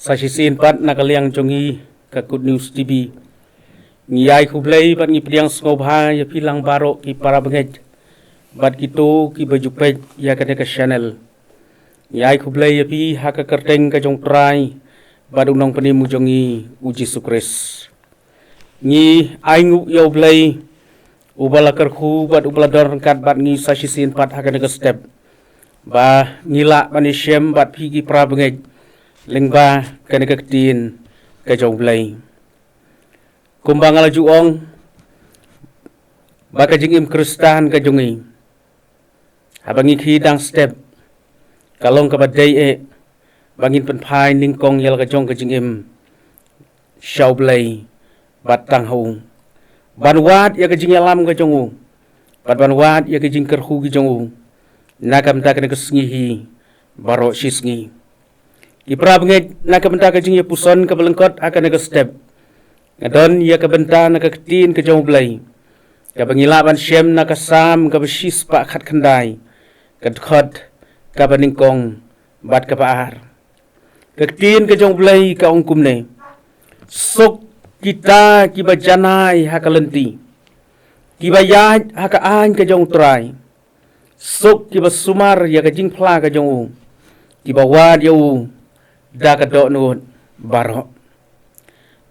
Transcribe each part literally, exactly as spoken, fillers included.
Sa shisien pat na ka liang jong ngi ka Good News T V, ngi ai khublei bad ngi pdiang sngewbha ïa phi lang baroh ki para bangeit bad kito kiba ju peit ïa kane ka channel. Ngi ai khublei ïa phi ha ka kyrteng ka jong U Trai bad U Nongpynim u jong ngi, U Jisu Khrist. Ngi ai nguh ïa U Blei uba la kyrkhu bad uba la don ryngkat bad ngi sa shisien pat ha kane ka step, ba ngi lah ban ïashem bad phi ki para bangeit lyngba kane ka ktien ka jong U Blei. Kumba nga la ju ong, ba ka jingim Khristan ka jong ngi, haba ngi khie dang step, ka long kaba dei eh ba ngin pynphai nyngkong ïa la ka jong ka jingim sha U Blei bad tang ha u, ban wad ïa ka jingïalam ka jong u bad ban wad ïa ka jingkyrkhu ka jong u na ka bynta kane ka sngi hi baroh shi sngi. Ki para bangeit, na ka bynta ka jingïapuson kaba lyngkot ha kane ka step, nga don ïa ka bynta na ka ktien ka jong U Blei kaba ngi lah ban shem na ka Salm kaba shispah khatkhyndai, ka dkhot kaba nyngkong bad kaba ar. Ka ktien ka jong U Blei ka ong kumne: Suk kita kiba janai ha ka lynti, kiba ïaid ha ka aiñ ka jong U Trai. Suk kiba sumar ïa ka jingphla ka jong u, kiba wad ïa u da ka dohnud baroh.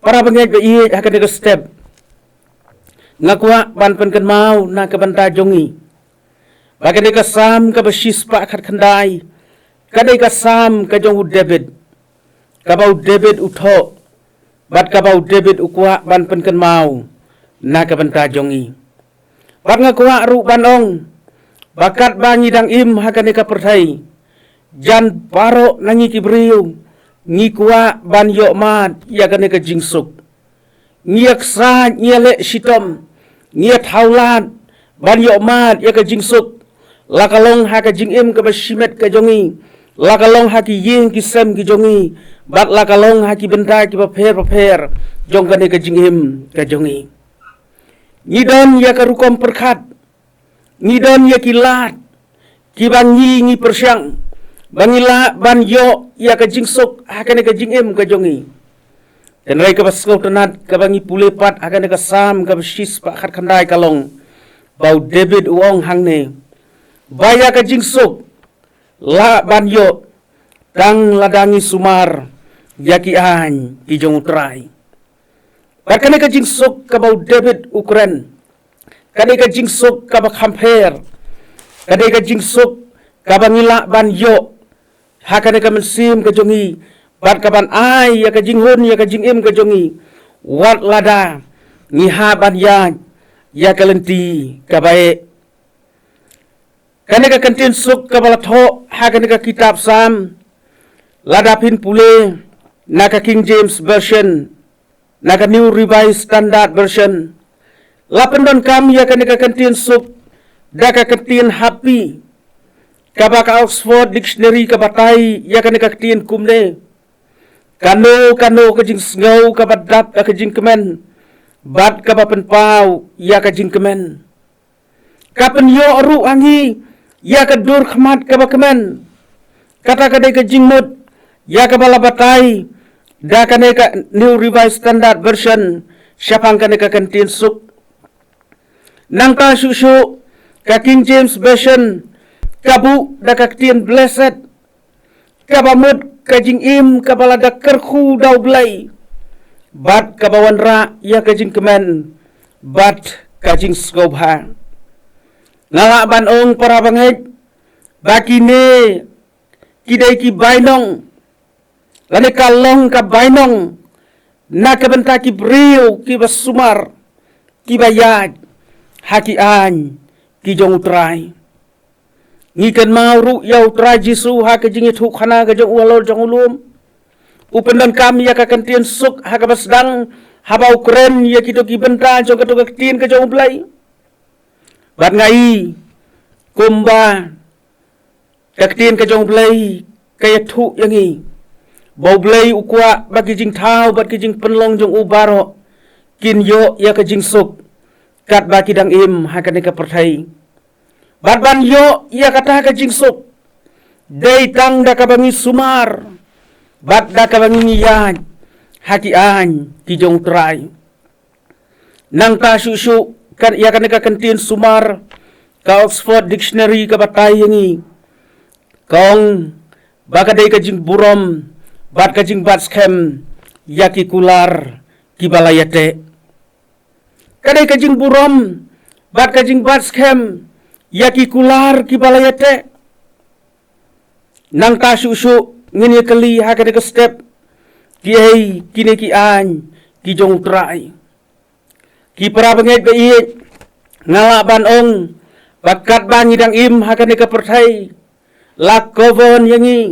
Para bangeit ba ïeit, ha kane ka step, nga kwah ban pynkynmaw na ka bynta jong ngi ba kane ka Salm kaba shispah khatkhyndai ka dei ka Salm ka jong u David, kaba u David u thoh bad kaba u David u kwah ban pynkynmaw na ka bynta jong ngi. Bad nga kwah ruh ban ong ba katba ngi dang im ha kane ka pyrthei, jan baroh na ngi ki briew ngi kwah ban ïohmad ïa kane ka jingsuk. Ngi ïaksaid, ngi ïaleh shitom, ngi ïathaw lad ban ïohmad ïa ka jingsuk, la ka long ha ka jingim kaba shimet ka jong ngi, la ka long ha ki ïing ki sem ki jong ngi, bad la ka long ha ki bynta kiba pher bapher jong kane ka jingim ka jong ngi. Ngi don ïa ka rukom pyrkhat, ngi don ïa ki lad kiba ngi, ngi pyrshang ba ngi lah ban ïoh ïa ka jingsuk ha kane ka jingim ka jong ngi. Hynrei kaba sngewtynnat, kaba ngi pule pat ha kane ka Salm kaba shispah khatkhyndai, ka long ba u David u ong hangne ba ïa ka jingsuk lah ban ïoh tang lada ngi sumar ïa ki aiñ ki jong U Trai. Bad kane ka jingsuk kaba u David u kren, ka dei ka jingsuk kaba kham pher, ka dei ka jingsuk kaba ngi lah ban ïoh ha kane ka mynsiem ka jong ngi, bad kaban ai ïa ka jinghun ïa ka jingim ka jong ngi, wat lada ngi hap ban ïaid ïa ka lynti kaba eh. Kane ka kyntien suk kaba la thoh ha kane ka kitab Salm, lada phin pule na ka King James Version, na ka New Revised Standard Version, la pyndonkam ïa kane ka kyntien suk da ka kyntien happy, kaba ka Oxford Dictionary ka batai ïa kane ka ktien kumne: kano kano ka jingsngew kaba dap ïa ka jingkmen bad kaba pynpaw ïa ka jingkmen. Ka pynïoh ruh ha ngi ïa ka dur khmat kaba kmen. Kata ka dei ka jingmut ïa kaba la batai da kane ka New Revised Standard Version shaphang kane ka kyntien suk. Nangta shuh shuh, ka King James Version ka buh da ka ktien blessed, kaba mut ka jingim kaba la da kyrkhu da U Blei bad kaba wanrah ïa ka jingkmen bad ka jingsngewbha. Nga lah ban ong, para bangeit, ba kine ki dei ki bainong, lane ka long ka bainong na ka bynta ki briew kiba sumar, kiba ïaid ha ki aiñ ki jong U Trai. Ngi kynmaw ruh ïa U Trai Jisu ha ka jingïathuhkhana ka jong u halor jong u lum. U pyndonkam ïa ka kyntien suk ha kaba sdang haba u kren ïa kito ki bynta jong kato ka ktien ka jong U Blei. Bad nga i kumba ka ktien ka jong U Blei ka ïathuh ïa ngi ba U Blei u kwah ba ki jingthaw bad ki jingpynlong jong u baroh kin ïoh ïa ka jingsuk katba ki dang im ha kane ka pyrthei. Bad ban ïoh ïa kata ka jingsuk, dei tang da kaba ngi sumar, Bad da kaba ngi ïaid ha ki aiñ ki jong u Trai. Nangta shuh shuh, kan, ïa kane ka kyntien sumar ka Oxford Dictionary ka batai ïa ngi, ka ong ba ka dei ka jingburom bad ka jingbat skhem ïa ki kular kiba la ïateh. Ka dei ka jingburom bad ka jingbat skhem ïa ki kular kiba la ïateh. Nangta shuh shuh ngin ïa kylli ha kane ka step, kiei kine ki aiñ ki jong u Trai? Ki para bangeit ba ïeit, nga lah ban ong ba katba ngi dang im ha kane ka pyrthei, la cover ïa ngi,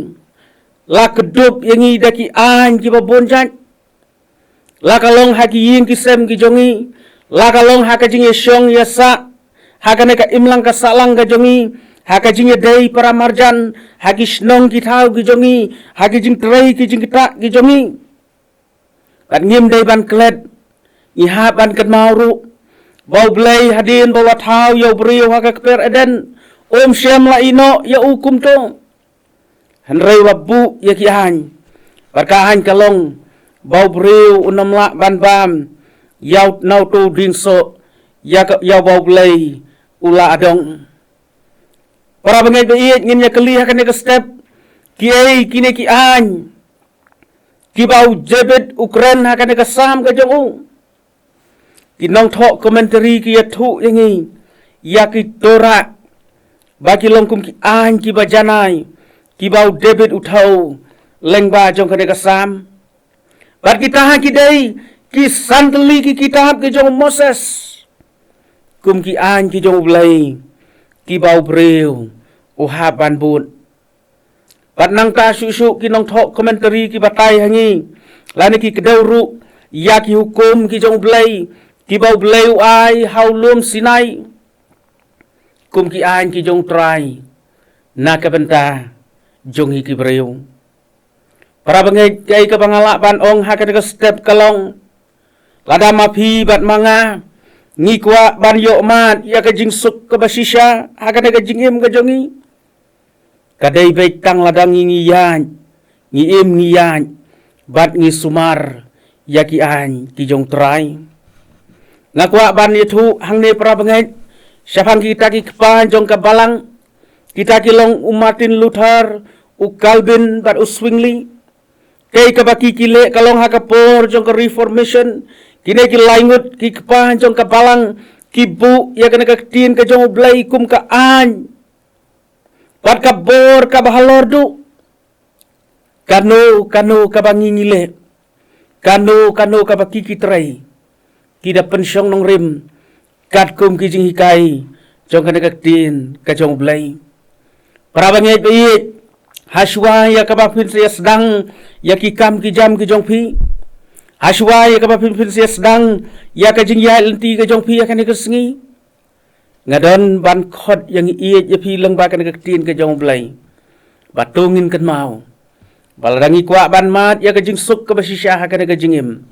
la kdup ïa ngi da ki aiñ kiba bun jait. La ka long ha ki ïing ki sem ki jong ngi, la ka long ha ka jingïashong ïasah ha kane ka imlang ka sahlang ka jong ngi, ha ka jingïadei para marjan, ha ki shnong ki thaw ki jong ngi, ha ki jingtrei ki jingktah ki jong ngi. Bad ngim dei ban klet, ngi hap ban kynmaw ruh ba U Blei hadien ba u la thaw ïa u briew ha ka kper Eden, um shym la ïehnoh ïa u kumto. Hynrei u la buh ïa ki aiñ. Bad ka aiñ ka long ba u briew un ym lah ban bam ïa u, na uto u dieng soh ïa ka, ïa uba U Blei u la adong. Para bangeit ba ïeit, ngin ïa kylli ha kane ka step, kiei kine ki aiñ kiba u David u kren ha kane ka Salm ka jong u? Ki nongthoh commentary ki ïathuh ïa ngi ïa ki Torah ba ki long kum ki aiñ kiba janai kiba u David u thew lyngba jong kane ka Salm. Bad kita ha ki dei ki san tylli ki kitab ki jong u Moses, kum ki aiñ ki jong U Blei kiba u briew u hap ban bud. Bad nangta shuh shuh ki nongthoh commentary ki batai ha ngi, lane ki kdew ruh ïa ki hukum ki jong U Blei kiba U Blei u ai ha u lum Sinai, kum ki aiñ ki jong u Trai na ka bynta jong ngi ki briew. Para bangeit, kaei kaba nga lah ban ong ha kane ka step ka long, lada ma phi bad ma nga ngi kwah ban ïoh mad ïa ka jingsuk kaba shisha ha kane ka jingim ka jong ngi, ka dei beit tang lada ngi, ngi ïaid, ngi im, ngi ïaid bad ngi sumar ïa ki aiñ ki jong u Trai. Nga kwah ban ïathuh hangne, para bangeit, shaphang kita ki kpa jong ka Balang, kita ki long u Martin Luther, u Calvin bad u Zwingli. Kaei kaba ki, ki leh ka long ha ka por jong ka Reformation, kine ki lai ngut ki kpa jong ka Balang ki buh ïa kane ka ktien ka jong U Blei kum ka aiñ bad ka bor kaba halor duh. Kano kano kaba ngi, ngi leh, kano kano kaba ki, ki trei, ki da pynshong nongrim katkum ki jinghikai jong kane ka ktien ka jong U Blei. Para bangeit ba ïeit, hashwa ïa kaba phin sa ïa sdang ïa ki kam ki jam ki jong phi, hashwa ïa kaba phin, phin sa ïa sdang ïa ka jingïaid lynti ka jong phi ha kane ka sngi, nga don ban khot ïa ngi ïeit ïa phi lyngba kane ka ktien ka jong U Blei, ba to ngin kynmaw ba lada ngi kwah ban mad ïa ka jingsuk kaba shisha ha kane ka jingim,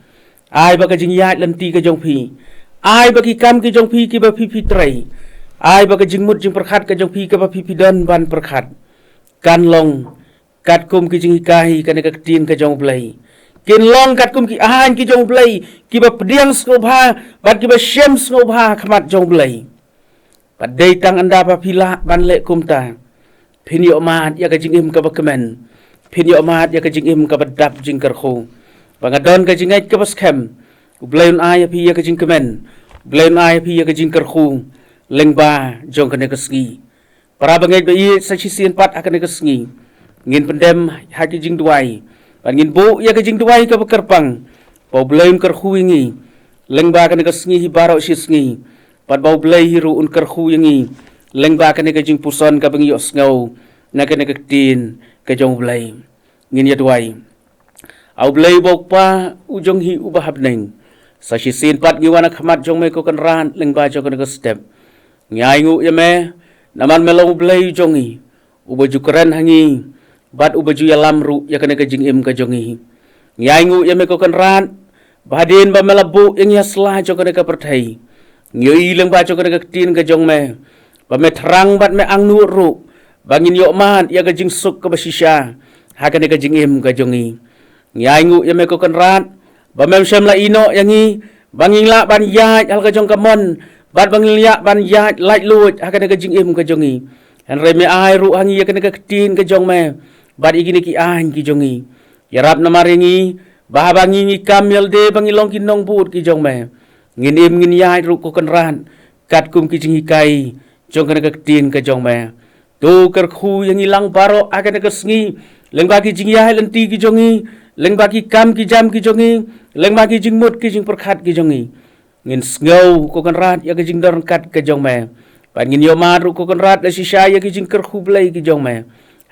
ai ba ka jingïaid lynti ka jong phi, ai ba ki kam ki jong phi kiba phi, phi trei, ai ba ka jingmut jingpyrkhat ka jong phi kaba phi, phi don ban pyrkhat, kan long katkum ki jinghikai kane ka ktien ka jong U Blei. Kin long katkum ki aiñ ki jong U Blei kiba pdiang sngewbha bad kiba shem sngewbha ha khmat jong U Blei. Bad dei tang ynda ba phi lah ban leh kumta, phin ïoh mad ïa ka jingim kaba kmen, phin ïoh mad ïa ka jingim kaba dap jingkyrkhu. Ba nga don ka jingngeit kaba skhem, U Blei un ai ïa phi ïa ka jingkmen, U Blei un ai ïa phi ïa ka jingkyrkhu lyngba jong kane ka sngi. Para bangeit ba ïeit, sa shisien pat ha kane ka sngi ngin pyndem ha ki jingduwai, bad ngin buh ïa ka jingduwai kaba kyrpang ba U Blei un kyrkhu ïa ngi lyngba kane ka sngi hi baroh shi sngi, bad ba U Blei hi ruh un kyrkhu ïa ngi lyngba kane ka jingpuson kaba ngi ïohsngew na kane ka ktien ka jong U Blei. Ngin ïa duwai. A U Blei uba U Kpa u jong ngi uba ha bneng, sa shisien pat ngi wan ha khmat jong me ko Kynrad lyngba jong kane ka step. Ngi ainguh ïa me namar me long U Blei u jong ngi, uba ju kren ha ngi bad uba ju ïalam ruh ïa kane ka jingim ka jong ngi. Ngi ainguh ïa me ko Kynrad ba hadien ba me la buh ïa ngi ha sla jong kane ka pyrthei, ngi ïohi lyngba jong kane ka ktien ka jong me ba me thrang bad me angnud ruh ba ngin ïoh mad ïa ka jingsuk kaba shisha ha kane ka jingim ka jong ngi. Ngi ainguh ïa me ko Kynrad ba mem shym la ïehnoh ïa ngi ba ngin lah ban ïaid ha la ka jong ka mon bad ba ngin lah ban ïaid laitluid ha kane ka jingim ka jong ngi. Hynrei me ai ruh ha ngi ïa kane ka ktien ka jong me bad ïa kine ki aiñ ki jong ngi. Ïarap namar ïa ngi ba haba ngi ngi kam ïalade ba ngi long ki nongbud ki jong me, ngin im ngin ïaid ruh ko Kynrad katkum ki jinghikai jong kane ka ktien ka jong me. To kyrkhu ïa ngi lang baroh ha kane ka sngi, lyngba ki jingïaid lynti ki jong ngi, lyngba ki kam ki jam ki jong ngi, lyngba ki jingmut ki jingpyrkhat ki jong ngi. Ngin sngew ko Kynrad ïa ka jingdon ryngkat ka jong me. Bad ngin ïohmad ruh ko Kynrad la shisha ïa ki jingkyrkhu Blei ki jong me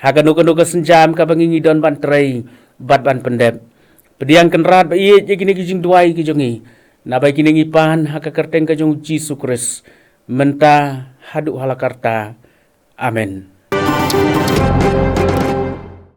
ha kano kano ka sienjam kaba ngi ngi don ban trei bad ban pyndep. Pdiang Kynrad ba ïeit ïa kine ki jingduwai ki jong ngi, naba kine ngi pan ha ka kyrteng ka jong Jisu Khrist, mynta haduh hala karta. Amen.